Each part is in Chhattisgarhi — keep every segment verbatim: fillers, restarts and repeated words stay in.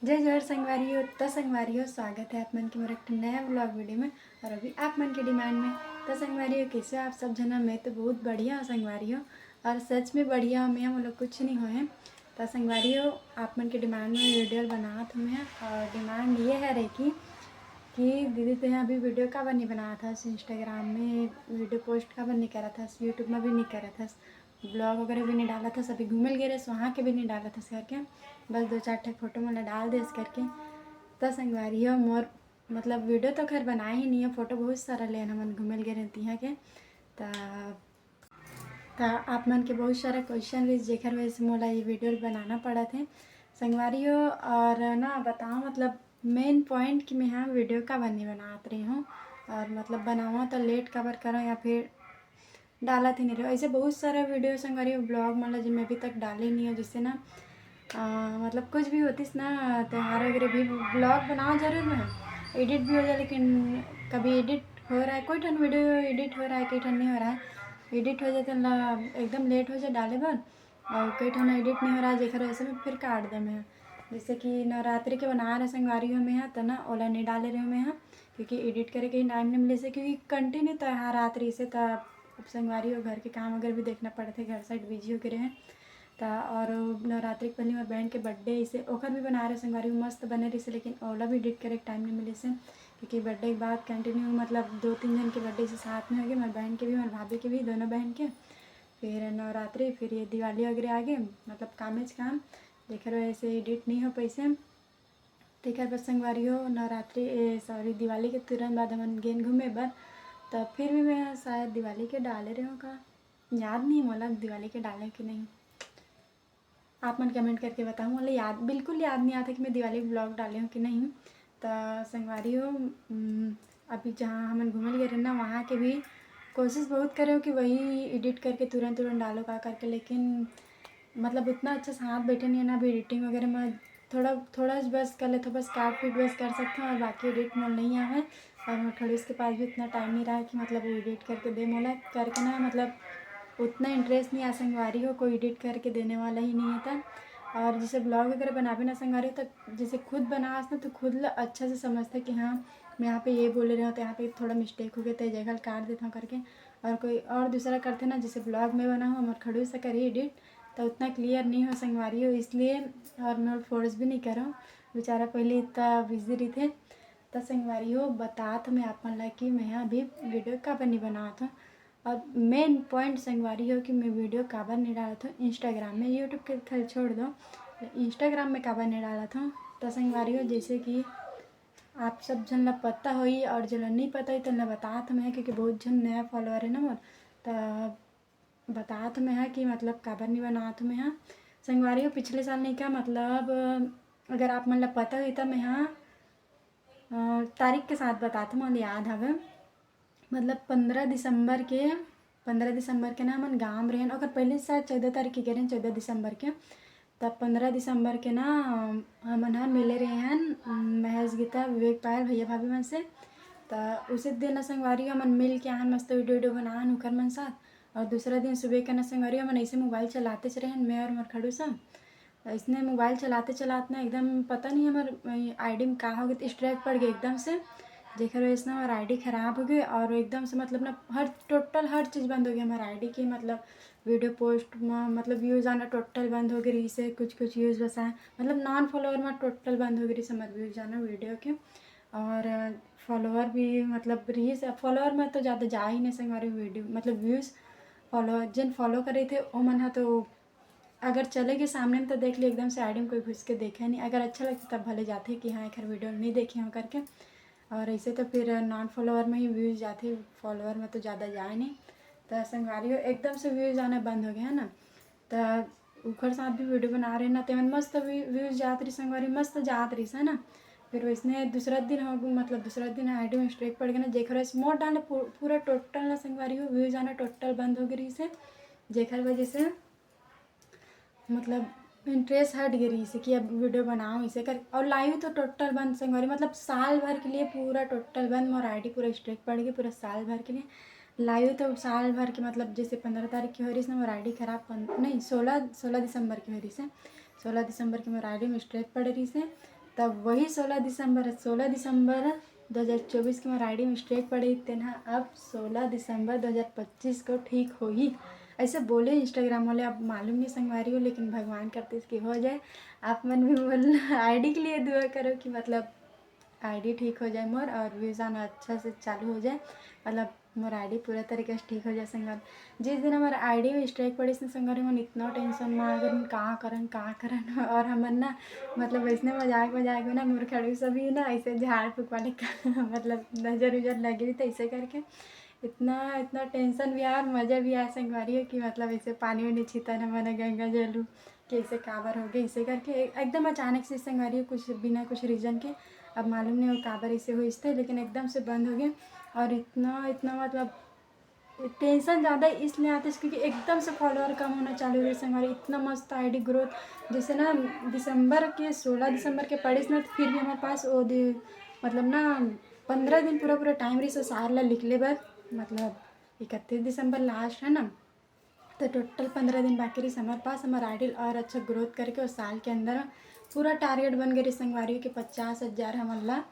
जय जोहार संगवारी हो। त संगवारी हो, स्वागत है आप मन के मोर एक ठो नया vlog video में, और अभी आप मन के demand में। त संगवारी हो, कैसे हो आप सब झना? मैं तो बहुत बढ़िया हूँ संगवारी हो, और सच में बढ़िया हूँ मैं, मोला कुछ नहीं होए। त संगवारी हो, आप मन के demand में video बनात हूँ मैं, और demand ये है रहे कि कि दीदी, तें अभी video काबर नहीं बनात हस, Instagram में video post काबर नहीं करत हस, YouTube में भी नहीं करत हस, vlog वगैरह भी नहीं डालत हस, अभी घूमे ल गे रहेस वहाँ के भी नहीं डालत हस करके, बस दो चार ठे फोटो मोला डाल देस करके। त संगवारी हो, मोर मतलब video तो खैर बनाए ही नहीं है, फोटो बहुत सारा लेन हमन घूमे ल गे रहेन तिहाँ के। त त आप मन के बहुत सारा question रहिस, जेकर वजह से मोला ये video बनाना पड़त हे संगवारी हो। और ना बताओ, मतलब main point कि मैं हा video काबर नहीं बनात रही हूँ, और मतलब बनावा तो late काबर करो या फिर डालत ही नहीं रहो। ऐसे बहुत सारा video संगवारी हो, vlog मन ला, जो मैं अभी तक डाले नहीं हूँ, जिससे ना अ, मतलब कुछ भी होतिस ना, त्योहार वगैरह भी vlog बनाओ जरूर मैं, edit भी हो जाए, लेकिन कभी edit हो रहा है, कोई ठन video edit हो रहा है, कोई ठन नहीं हो रहा है, edit हो जाए तो ना एकदम late हो जाए डाले बर, और कोई ठन edit नहीं हो रहा है, जेकर वजह से मैं फिर काट दे मैं। जैसे कि नवरात्रि के बना रहे संगवारी हो मैं हा, तो ना ओला नहीं डाले रहे मैं हा, क्योंकि edit करे के time नहीं मिले से, क्योंकि continue त्योहार आत रही से, तो अब संगवारी हो घर के काम वगैरह भी देखना पड़ते, घर side busy हो गए रहे। त और नवरात्रि के पहले मोर बहन के birthday, इसे ओकर भी बना रहे संगवारी, मस्त बने रहिसे, लेकिन ओला भी edit करे के time नहीं मिले से, क्योंकि birthday के बाद continue मतलब दो तीन जन के birthday से साथ में हो गए, मोर बहन के भी, मोर भाभी के भी, दोनों बहन के। फिर नवरात्रि, फिर ये दिवाली वगैरह आ गए, मतलब कामेच काम, जेकर वजह से edit नहीं हो पैसे। तेकर बर संगवारी हो, नवरात्रि, ए, sorry, दिवाली के तुरंत बाद हमन गेन घूमे बर, त फिर भी मैं शायद दिवाली के डाले रहे हूँ का, याद नहीं मोला दिवाली के डाले कि नहीं। आप मन comment करके बताओ, मोला याद, बिल्कुल याद नहीं आता कि मैं दिवाली vlog डाले हूँ कि नहीं। त संगवारी हो, उम, अभी जहाँ हमन घूमे ल गए रहे ना, वहाँ के भी कोशिश बहुत करे हो कि वही edit करके तुरंत तुरंत डालो का करके, लेकिन मतलब उतना अच्छा साथ बैठे नहीं है ना अभी editing वगैरह में। थोड़ा थोड़ा बस कर लेते, बस काट पीट बस कर सकते हैं, और बाकी edit मोर नहीं आवे, और मोर खड़ूस के पास भी इतना time नहीं रहा कि मतलब वो edit करके दे मोला करके ना, मतलब उतना interest नहीं आ संगवारी हो, कोई edit करके देने वाला ही नहीं है था। और जैसे vlog वगैरह बनाबे ना संगवारी हो, तो जैसे खुद बनास ना, तो खुद ला अच्छा से समझता कि हाँ, मैं यहाँ पे ये बोले रहे हो, तो यहाँ पे थोड़ा mistake हो गया, तो ये जगह काट देता हूँ करके। और कोई और दूसरा करते ना, जैसे vlog में बना हो, मोर खड़ूस करे edit, तो उतना clear नहीं हो संगवारी हो, इसलिए। और मैं force भी नहीं करो, बेचारा पहले इतना busy रही थे। तो संगवारी हो, बतात मैं आप मन ला कि मैं अभी video काबर नहीं बनात हूँ। अब main point संगवारी हो कि मैं video काबर नहीं डालत हूँ Instagram में, YouTube के खैर छोड़ दो, Instagram में काबर नहीं डालत हूँ। तो संगवारी हो, जैसे कि आप सब झन ला पता होई, और जेला नहीं पता होई, तेन ला बतात मैं, क्योंकि बहुत झन नया follower है ना मोर, त बतात मैं है कि मतलब काबर नहीं बनात मैं हा। संगवारी हो, पिछले साल नहीं का, मतलब अगर आप मन ला पता होई, त मैं हा, अ, तारीख के साथ बतात, मोला याद हवे, मतलब पंद्रह दिसंबर के, पंद्रह दिसंबर के ना हमन गाँव रहेन, ओकर पहले शायद चौदह तारीख के गए रहेन, चौदह दिसंबर के। तब पंद्रह दिसंबर के ना हमन ह मिले रहे हन, उम, महेश, गीता, विवेक, पायल, भैया भाभी मन से। त उसे दिन ना संगवारी हमन मिल के आन, मस्त video video बनान उकर मन साथ। और दूसरा दिन सुबह के ना संगवारी हमन ऐसे mobile चलाते च रहेन, मैं और मोर खड़ूस। इसने mobile चलाते चलाते ना एकदम पता नहीं हमर, अ, ID में का हो गए, strike पड़ गए एकदम से, जेकर वजह से ना हमार ID खराब हो गए। और एकदम से मतलब ना हर, total हर चीज़ बंद हो गई हमार ID की, मतलब video post में मतलब views आना total बंद हो गए रही से, कुछ कुछ views बस आए, मतलब non follower में total बंद हो गए रही से हमार views आना video के। और follower भी मतलब रही से, follower में तो ज़्यादा जा ही नहीं संगवारी video, मतलब views, follower जिन follow करे थे वो मन हा तो अगर चले गए सामने में तो देख लिए एकदम से ID में कोई घुस के देखे नहीं, अगर अच्छा लगता तब भले जाते कि हाँ एक video नहीं देखे हो करके। और ऐसे तो फिर non follower में ही views जाते, follower में तो ज़्यादा जाए नहीं। तो संगवारी हो एकदम से views आना बंद हो गया है ना, तो उखर साथ भी video बना रहे ना, तेमन मस्त views जात रही संगवारी, मस्त जात रही है ना। फिर वैसने दूसरा दिन हो, मतलब दूसरा दिन ID में strike पड़ गया ना, जेकर वजह से मोर डाले पू-, पूरा total ना संगवारी हो views आना total बंद हो गई रही से, जेकर वजह से मतलब interest हट गई रही से कि अब video बनाओ इसे कर। और live तो total बंद संगवारी, मतलब साल भर के लिए पूरा total बंद, मोर ID पूरा strike पड़ गई पूरा साल भर के लिए। Live तो साल भर के, मतलब जैसे पंद्रह तारीख की हो रही से ना मोर ID खराब, पन-, नहीं, सोलह, सोलह दिसंबर की हो रही से, सोलह दिसंबर की मोर ID में strike पड़ रही से। तब वही सोलह दिसंबर, सोलह दिसंबर दो हज़ार चौबीस के मोर आईडी में स्ट्राइक पड़े, तेन ह अब सोलह दिसंबर दो हज़ार पच्चीस को ठीक होही। ऐसे बोले इंस्टाग्राम वाले, अब मालूम नहीं संगवारी हो, लेकिन भगवान करते कि हो जाए। आप मन भी बोल आईडी के लिए दुआ करो कि मतलब आईडी ठीक हो जाए मोर और व्यूज आना अच्छा से चालू हो जाए, मतलब मोर आईडी पूरा तरीके से ठीक हो जाए संगवारी। जिस दिन हमर आईडी में स्ट्राइक पड़िस न संगवारी मन, इतना टेंशन में आ गए, का करन का करन। और हमन ना मतलब वैसने मजाक मजाक में ना मोर खड़ूस भी ना ऐसे झाड़ फूक वाले का मतलब नजर उजर लगे तो ऐसे करके इतना इतना टेंशन भी आया और मजा भी आया संगवारी हो कि मतलब ऐसे पानी वानी छीता न मन गंगा जल उ कि ऐसे काबर हो गए ऐसे करके एक- एकदम अचानक से संगवारी हो, कुछ बिना कुछ रीजन के, अब मालूम नहीं हो काबर ऐसे होइस ते, लेकिन एकदम से बंद हो गए। और इतना इतना मतलब टेंशन ज़्यादा इसलिए आते क्योंकि एकदम से फॉलोअर कम होना चालू हो गए संगवारी। इतना मस्त आईडी ग्रोथ, जैसे ना दिसंबर के, सोलह दिसंबर के पड़िस ना, तो फिर भी हमारे पास वो दि- मतलब ना पंद्रह दिन पूरा पूरा टाइम रहिस सार ला निकले बर, मतलब इकतीस दिसंबर लास्ट है ना, तो टोटल पंद्रह दिन बाकी रहिस हमारे पास हमार आईडी और अच्छा ग्रोथ करके उस साल के अंदर पूरा टारगेट बन गए रहिस संगवारी हो कि पचास हज़ार हमन ला,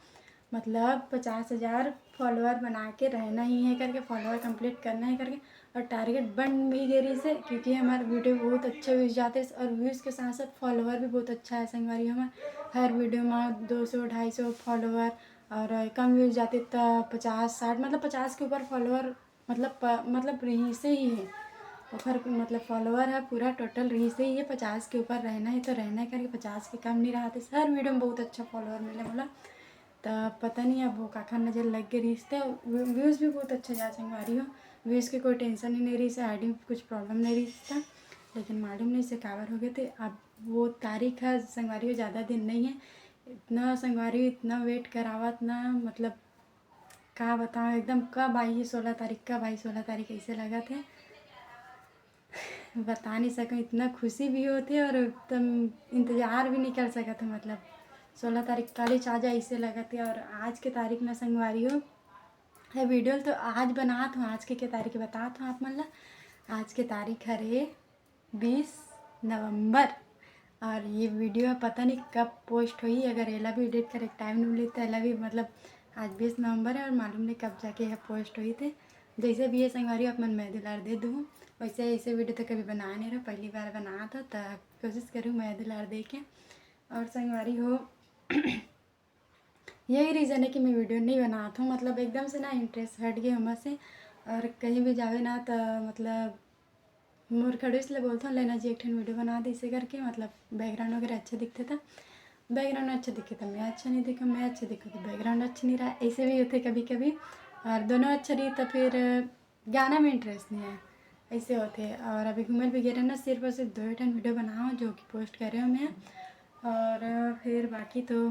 मतलब पचास हज़ार फॉलोअर बना के रहना ही है करके, फॉलोअर कंप्लीट करना है करके। और टारगेट बन भी गए रहिस हे क्योंकि हमार वीडियो बहुत अच्छा व्यूज जाते हैं और व्यूज के साथ साथ फॉलोअर भी बहुत अच्छा है संगवारी हो। हमार हर वीडियो में दो सौ ढाई सौ फॉलोअर और कम व्यूज जाते तो पचास साठ, मतलब पचास के ऊपर फॉलोअर मतलब प- मतलब रहिसे ही है। ओकर मतलब फॉलोअर है पूरा टोटल रहिसे ही है, पचास के ऊपर रहना है तो रहना है करके, पचास के कम नहीं रहा। तो हर वीडियो में बहुत अच्छा फॉलोअर मिले बोला, तो पता नहीं अब वो काखर नजर लग गए रहिस ते। व्यूज भी बहुत अच्छा जा संगवारी हो, व्यूज के कोई टेंशन ही नहीं रहिस, आईडी में कुछ प्रॉब्लम नहीं रहिस था, लेकिन मालूम नहीं से काबर हो गए थे। अब वो तारीख है संगवारी हो, ज़्यादा दिन नहीं है। इतना संगवारी हो, इतना वेट करावत ना, मतलब का बताओ, एकदम कब आई सोलह तारीख, कब आई सोलह तारीख, ऐसे लगत हे। बता नहीं सकूँ, इतना खुशी भी होत हे और एकदम इंतजार भी नहीं कर सकत हे। मतलब सोलह तारीख काली आ जाए, ऐसे लगत हे। और आज के तारीख में संगवारी हो, ये वीडियो तो आज बनात हूँ, आज के, के तारीख बतात हूँ आप मन ला। आज के तारीख हरे बीस नवंबर। और ये वीडियो पता नहीं कब पोस्ट होही, अगर एला भी एडिट करे के टाइम नहीं मिली तो एला भी, मतलब आज बीस नवंबर है और मालूम नहीं कब जाके यह पोस्ट होही। थे जैसे भी ये संगवारी हो, आप मन मैं दुलार दे दूँ। वैसे ऐसे वीडियो तो कभी बनाए नहीं रहा, पहली बार बनात हूँ, तो कोशिश करूँ मैं दुलार दे के। और संगवारी हो, यही रीज़न है कि मैं वीडियो नहीं बनात हूँ, मतलब एकदम से ना इंटरेस्ट हट गए हमर से। और कहीं भी जावे ना तो मतलब मोर खड़ूस ले बोलत हूँ, "लेना जी एक ठन वीडियो बना दे," ऐसे करके, मतलब बैकग्राउंड वगैरह अच्छा दिखते था, बैकग्राउंड अच्छा दिखे तो मैं अच्छा नहीं दिखा, मैं अच्छा दिखा तो बैकग्राउंड अच्छा नहीं रहा, ऐसे भी होते कभी कभी। और दोनों अच्छा रही तो फिर गाना में इंटरेस्ट नहीं है, ऐसे होते। और अभी घूमल भी गे रहे ना, सिर्फ और सिर्फ दो ठन वीडियो बनाओ जो कि पोस्ट करे हो मैं। और फिर बाकी तो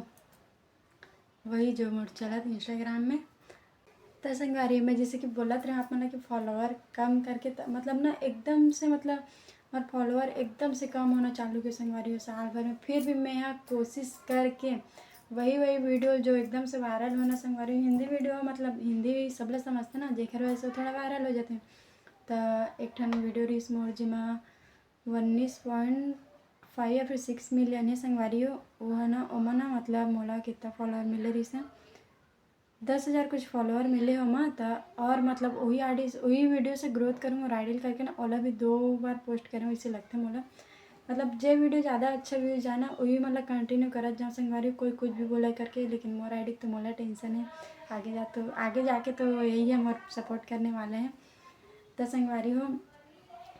वही जो मोर चलत इंस्टाग्राम में। त संगवारी, मैं जैसे कि बोलत रहे आप मन ला कि फॉलोअर कम करके त, मतलब ना एकदम से, मतलब मोर फॉलोअर एकदम से कम होना चालू के संगवारी हो साल भर में। फिर भी मैं यहाँ कोशिश करके वही वही वीडियो जो एकदम से वायरल होना संगवारी हो, हिंदी वीडियो, मतलब हिंदी सबले समझते ना, जेकर वजह से थोड़ा वायरल हो जाते हैं। त एक ठन वीडियो रहिस मोर, जेमा उन्नीस पॉइंट फ़ाइव या फिर सिक्स मिलियन हे संगवारी हो। वो है ना, ओमा ना मतलब मोला कितना फॉलोअर मिले रहिस हे, दस हज़ार कुछ फॉलोअर मिले हो मा। त और मतलब वही आईडी, वही वीडियो से ग्रोथ करूँ और आइडियल करके ना ओला भी दो बार पोस्ट करूँ, इसे लगते मोला। मतलब जे वीडियो ज़्यादा अच्छा व्यूज जाना, वही मतलब कंटिन्यू करत जाऊँ संगवारी हो, कोई कुछ भी बोला करके, लेकिन मोर आईडी तो मोला टेंशन है, आगे जा तो, आगे जाके तो यही है मोर सपोर्ट करने वाले हैं। त संगवारी हो,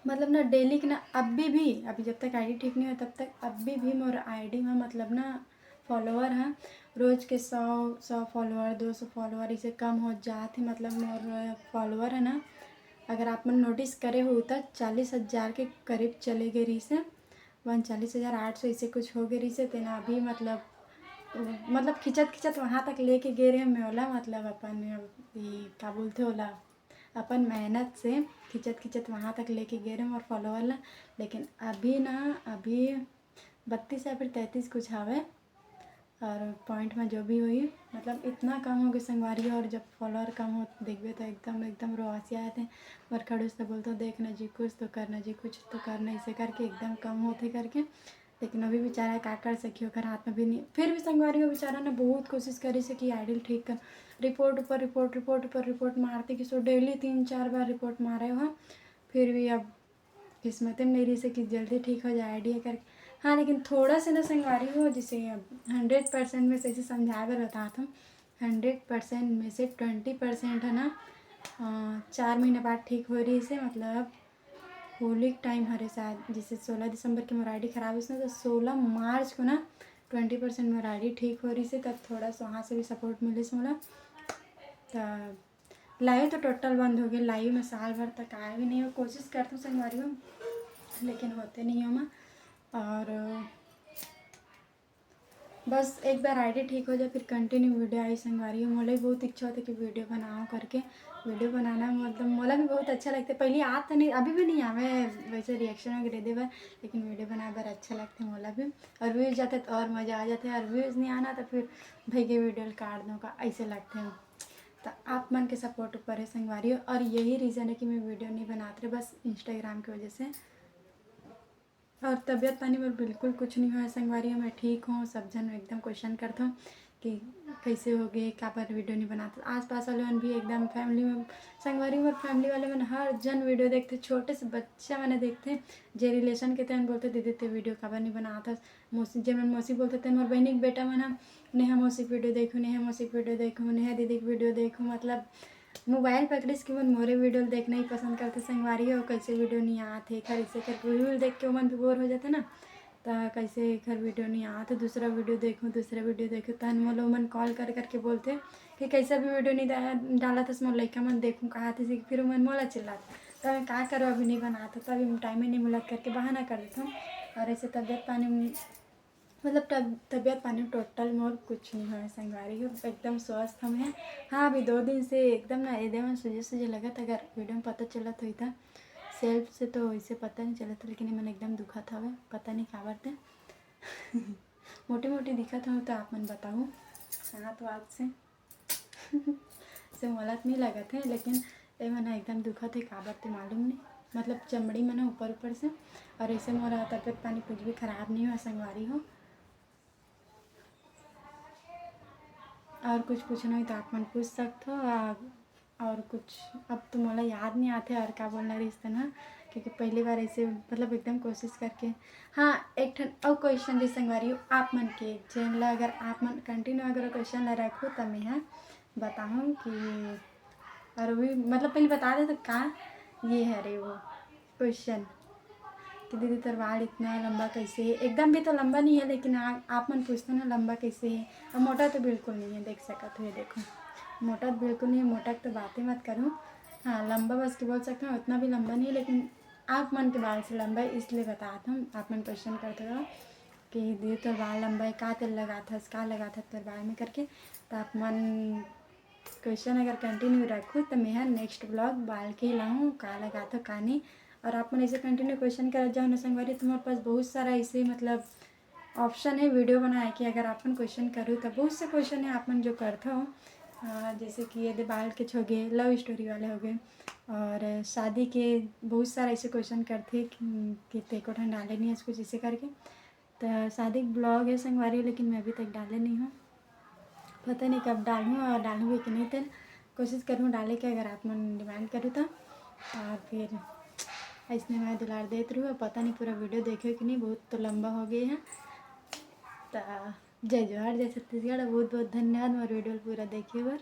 मतलब ना डेली के ना अभी भी, अभी जब तक आईडी ठीक नहीं हो तब तक अभी भी मोर आईडी में मतलब ना फॉलोअर है, रोज के सौ, सौ फॉलोअर, दो सौ फॉलोअर, इसे कम हो जात है। मतलब मोर फॉलोअर है ना, अगर आप मन नोटिस करे हो तो चालीस हज़ार के करीब चले गए रहिस हे, वन चालीस हज़ार आठ सौ इसे कुछ हो गए रहिस हे। तेना अभी मतलब, मतलब खिंचत खिंचत वहाँ तक लेके गए रहे मैं ओला, मतलब अपन ये का बोलते ओला, अपन मेहनत से खिंचत खिंचत वहाँ तक लेके गए रहे मोर फॉलोअर ला। लेकिन अभी ना, अभी बत्तीस या फिर तैंतीस कुछ आवे, और पॉइंट में जो भी हुई, मतलब इतना कम हो गए संगवारी। और जब फॉलोअर कम हो देखबे तो एकदम एकदम रोआसी आए थे। मोर खड़ूस तो बोलते, "देख ना जी, कुछ तो करना जी, कुछ तो करना," इसे करके एकदम कम होते करके। लेकिन अभी बेचारा का कर सकी, ओकर हाथ में भी नहीं। फिर भी संगवारी हो, बेचारा ने बहुत कोशिश करिस हे कि आईडी ठीक कर, रिपोर्ट ऊपर रिपोर्ट, रिपोर्ट ऊपर रिपोर्ट मारते कि सो डेली तीन चार बार रिपोर्ट मारे हो, फिर भी अब किस्मत में नहीं रहिस हे कि जल्दी ठीक हो जाए आईडी करके। हाँ, लेकिन थोड़ा सा ना संगवारी हो, जैसे अब हंड्रेड परसेंट में से ऐसे समझाए बर बतात हूँ, हंड्रेड परसेंट में से ट्वेंटी परसेंट है ना, अ, चार महीना बाद ठीक हो रहिस हे, मतलब होली के टाइम हरे शायद, जैसे सोलह दिसंबर के मोर आईडी खराब होइस ना, तो सोलह मार्च को ना ट्वेंटी परसेंट मोर आईडी ठीक हो रहिस हे, तब थोड़ा सा वहाँ से भी सपोर्ट मिलिस मोला। तो लाइव तो टोटल बंद हो गए, लाइव में साल भर तक आए भी नहीं हो, कोशिश करत हूँ संगवारी हो, लेकिन होते नहीं हो मैं। और बस एक बार आईडी ठीक हो जाए, फिर कंटिन्यू वीडियो आई संगवारी हो। मोला भी बहुत इच्छा होता कि वीडियो बनाओ करके। वीडियो बनाना मतलब मोला भी बहुत अच्छा लगता है। पहले आता नहीं, अभी भी नहीं आवे वैसे रिएक्शन वगैरह दे बर, लेकिन वीडियो बनाए बर अच्छा लगता है मोला भी। और व्यूज जाते तो और मज़ा आ जाता है, और व्यूज नहीं आना तो फिर भाई के वीडियो काट दूँ का, ऐसे लगते हैं। तो आप मन के सपोर्ट ऊपर है संगवारी हो, और यही रीज़न है कि मैं वीडियो नहीं बनात रहे, बस इंस्टाग्राम की वजह से। और तबीयत पानी बर बिल्कुल कुछ नहीं हुआ है संगवारी हो, मैं ठीक हूँ। सब जन एकदम क्वेश्चन करत हो कि कैसे हो गए, काबर वीडियो नहीं बनात। आसपास वाले मन भी एकदम फैमिली में, संगवारी हो, फैमिली वाले मन हर जन वीडियो देखते, छोटे से बच्चा मने देखते, जे रिलेशन के तेन बोलते, "दीदी ते वीडियो काबर नहीं बनात हस?" मौसी, जे मन मौसी बोलते तेन मोर बहिनी के बेटा मन ह, "नेहा मौसी के वीडियो देखूँ, नेहा मौसी के वीडियो देखूँ, नेहा दीदी के वीडियो देखूँ।" मतलब मोबाइल पकड़िस कि मन मोरे वीडियो ल देखना ही पसंद करथे संगवारी हो, कैसे वीडियो नहीं आत हे, एखर ऐसे करके वीडियो देख के ओमन भी बोर हो जाथे ना, त कैसे एखर वीडियो नहीं आत हे, दूसरा वीडियो देखो, दूसरा वीडियो देखो, तहन मोला ओमन कॉल कर करके बोलथे कि कैसे भी वीडियो नहीं डा-, डालत हस, मोर लइका मन देखूँ कहा थे, फिर ओमन मोला चिल्लात, त मैं का करो, अभी नहीं बनात हो, त अभी टाइम ही नहीं मिलत करके बहाना कर देथों। और ऐसे तबियत पानी मतलब तब-, तबियत पानी टोटल मोर कुछ नहीं होय संगवारी हो, एकदम स्वस्थ हवे। हाँ, अभी दो दिन से एकदम ना एदे मन सूजे सूजे लगत, अगर वीडियो में पता चलत होई त। सेल्फ से तो वैसे पता नहीं चलत, लेकिन ये मन एकदम दुखत हवे, पता नहीं काबर ते। मोटी मोटी दिखत हवे तो आप मन बताहू, हाथ वाथ से। से मोला तो नहीं लगत है, लेकिन ए मन ह एकदम दुखत हे, काबर ते मालूम नहीं, मतलब चमड़ी मन ह ऊपर ऊपर से। और ऐसे मोर तबियत पानी कुछ भी खराब नहीं हो संगवारी हो। और कुछ पूछना हो तो आप मन पूछ सकत हो। आ, और कुछ अब तो मोला याद नहीं आते और का बोलना रहिस तेन ह, क्योंकि पहली बार ऐसे मतलब एकदम कोशिश करके। हाँ, एक ठन अउ क्वेश्चन रहिस संगवारी हो, आप मन के जेन ला अगर आप मन कंटिन्यू अगर क्वेश्चन ला रखो त मैं ह बताहूँ कि, और भी मतलब पहले बता दे तो का ये है रे वो क्वेश्चन कि दीदी तोर बाल इतना लंबा कैसे है? एकदम भी तो लंबा नहीं है, लेकिन आ, आप मन पूछते ना लंबा कैसे है, और मोटा तो बिल्कुल नहीं है, देख सकत हो, ये देखो मोटा तो बिल्कुल नहीं है, मोटा की तो बातें मत करूँ। हाँ, लंबा बस के बोल सकते हो, उतना भी लंबा नहीं है, लेकिन आप मन के बाल से लंबा है, इसलिए बतात हूँ। आप मन क्वेश्चन करते हो कि दीदी तोर बाल लंबा है, का तेल लगात हस, का लगात हस तोर बाल में करके, तो आप मन क्वेश्चन अगर कंटिन्यू रखो तो मैं नेक्स्ट ब्लॉग बाल के लाऊँ, का लगात हो का नहीं। और आप मन ऐसे कंटिन्यू क्वेश्चन करत जाओ ना संगवारी, तो मोर पास बहुत सारा ऐसे मतलब ऑप्शन है वीडियो बनाए के। अगर आप मन क्वेश्चन करो तो बहुत से क्वेश्चन है आप मन जो करत हो, अ, जैसे कि ये दे बाल के हो गए, लव स्टोरी वाले हो गए, और शादी के बहुत सारा ऐसे क्वेश्चन करते कि, कि तेको ठन डाले नहीं है कुछ ऐसे करके। तो शादी के ब्लॉग है संगवारी, लेकिन मैं अभी तक डाले नहीं हूँ, पता नहीं कब डालूँ और डालूँगी कि नहीं, तेन कोशिश करूँ डाले के, अगर आप मन डिमांड करूँ तो। और फिर ऐसने मैं दुलार देत रहूँ, पता नहीं पूरा वीडियो देखे कि नहीं, बहुत तो लंबा हो गए है। तो जय जोहार, जय छत्तीसगढ़, बहुत बहुत धन्यवाद मोर वीडियो पूरा देखे बर।